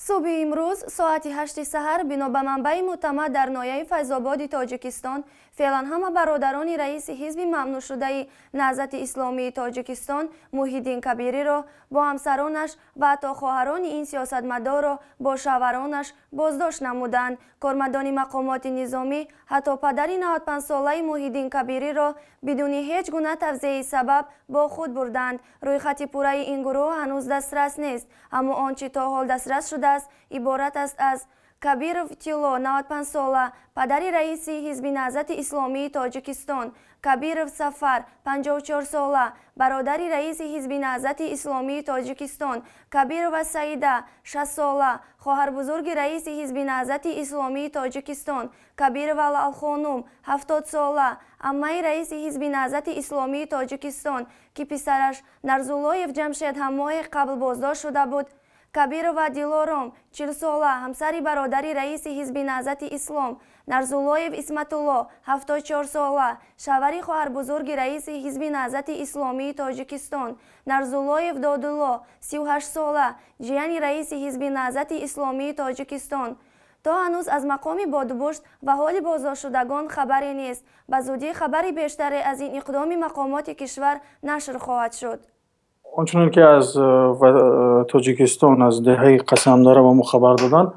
Субҳи имрӯз соати 8 саҳар, бино ба манбаи мӯътамад дар ноҳияи Файзободи Тоҷикистон, феълан ҳама бародарони раиси ҳизби мамнӯъшудаи Наҳзати Исломии Тоҷикистон Муҳиддин Кабириро бо ҳамсаронаш ва ҳатто хоҳарони ин сиёсатмадорро бо шавҳаронаш боздошт намуданд. Кормандони мақомоти низомӣ ҳатто падари 95-солаи Муҳиддин Кабириро бидуни ҳеҷ гуна тавзеҳи сабаб бо худ бурданд. Рӯйхати пурраи ин гурӯҳ ҳанӯз дастрас нест, аммо он чӣ то ҳол дастрас шудааст, иборат аст аз: Кабиров Тилло, 95 сола, падари раиси ҳизби Наҳзати Исломии Тоҷикистон; Кабиров Сафар, 54 сола, бародари раиси ҳизби Наҳзати Исломии Тоҷикистон; Кабирова Саида, 60 сола, хоҳарбузурги раиси ҳизби Наҳзати Исломии Тоҷикистон; Кабирова Лалхонум, 70 сола, аммаи раиси ҳизби Наҳзати Исломии Тоҷикистон, ки писараш Нарзуллоев Ҷамшед ҳам моҳе қабл боздошт шуда буд; Кабирова Дилором, 40-сола, ҳамсари бародари раиси ҳизби Наҳзати Ислом; Нарзуллоев Исматулло, 74 сола, шавҳари хоҳарбузурги раиси ҳизби Наҳзати Исломии Тоҷикистон; Нарзуллоев Додулло, 38 сола, ҷияни раиси ҳизби Наҳзати Исломии Тоҷикистон. То ҳанӯз аз мақоми бодубошт ва ҳоли боздоштшудагон хабаре нест. Ба зудӣ хабари бештаре аз ин иқдоми мақомоти кишвар нашр хоҳад шуд. Ончунон ки аз Тоҷикистон, аз деҳаи Қасамдара ба мо хабар доданд,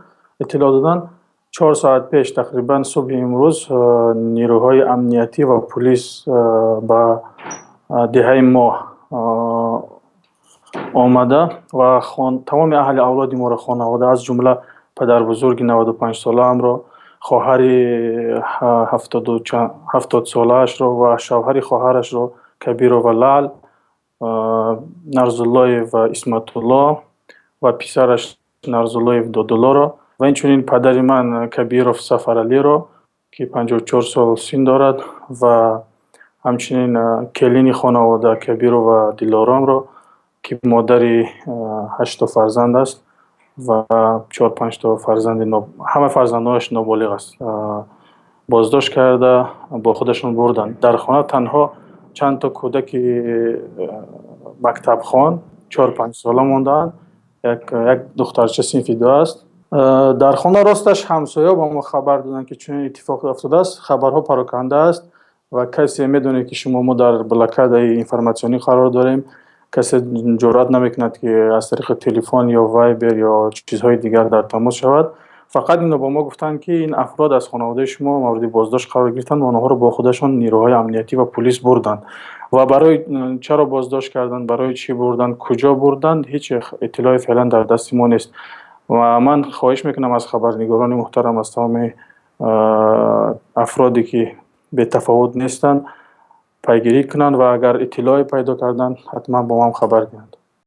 иттилоъ доданд, 4 соат пеш тақрибан, субҳи имрӯз нерӯҳои амниятӣ ва пулис ба деҳаи мо омада ва тамоми аҳли авлоди моро, хонавода, аз ҷумла падарбузурги 95-солаамро, хоҳари 70-солаашро ва шавҳари хоҳарашро, Кабирова Лал, Нарзуллоев ва Исматулло ва писараш Нарзуллоев Додуллоро ва инчунин падари ман Кабиров Сафаралиро, ки 54 сол син дорад, ва ҳамчунин келини хонавода Кабирова Дилоромро, ки модари ҳашто фарзанд аст ва чор панҷто фарзанди, ҳама фарзандонаш ноболиғ аст, боздошт карда, бо худашон бурданд. Дар хона танҳо чанд то кӯдаки мактабхон, 4-5 сола мондаанд, як духтарча синфи ду аст дар хона. Росташ, ҳамсоя ба мо хабар доданд, ки чунин иттифоқ афтодааст. Хабарҳо пароканда аст ва касе медонед, ки шумо, мо дар блокадаи информатсионӣ қарор дорем, касе ҷуръат намекунад, ки аз тариқи телефон ё Вайбер ё чизҳои дигар дар тамос шавад. Фақат инро ба мо гуфтанд, ки ин афрод аз хонаводаи шумо мавриди боздошт қарор гирифтанд ва онҳоро бо худашон нерӯҳои амниятӣ ва пулис бурданд. Ва барои чаро боздошт карданд, барои чӣ бурданд, куҷо бурданд, ҳеҷ иттилоъе феълан дар дасти мо нест. Ва ман хоҳиш мекунам аз хабарнигорони муҳтарам, аз тамоми афроде, ки бетафовут нестанд, пайгирӣ кунанд ва агар иттилоъе пайдо карданд, ҳатман бо ман хабар диҳанд.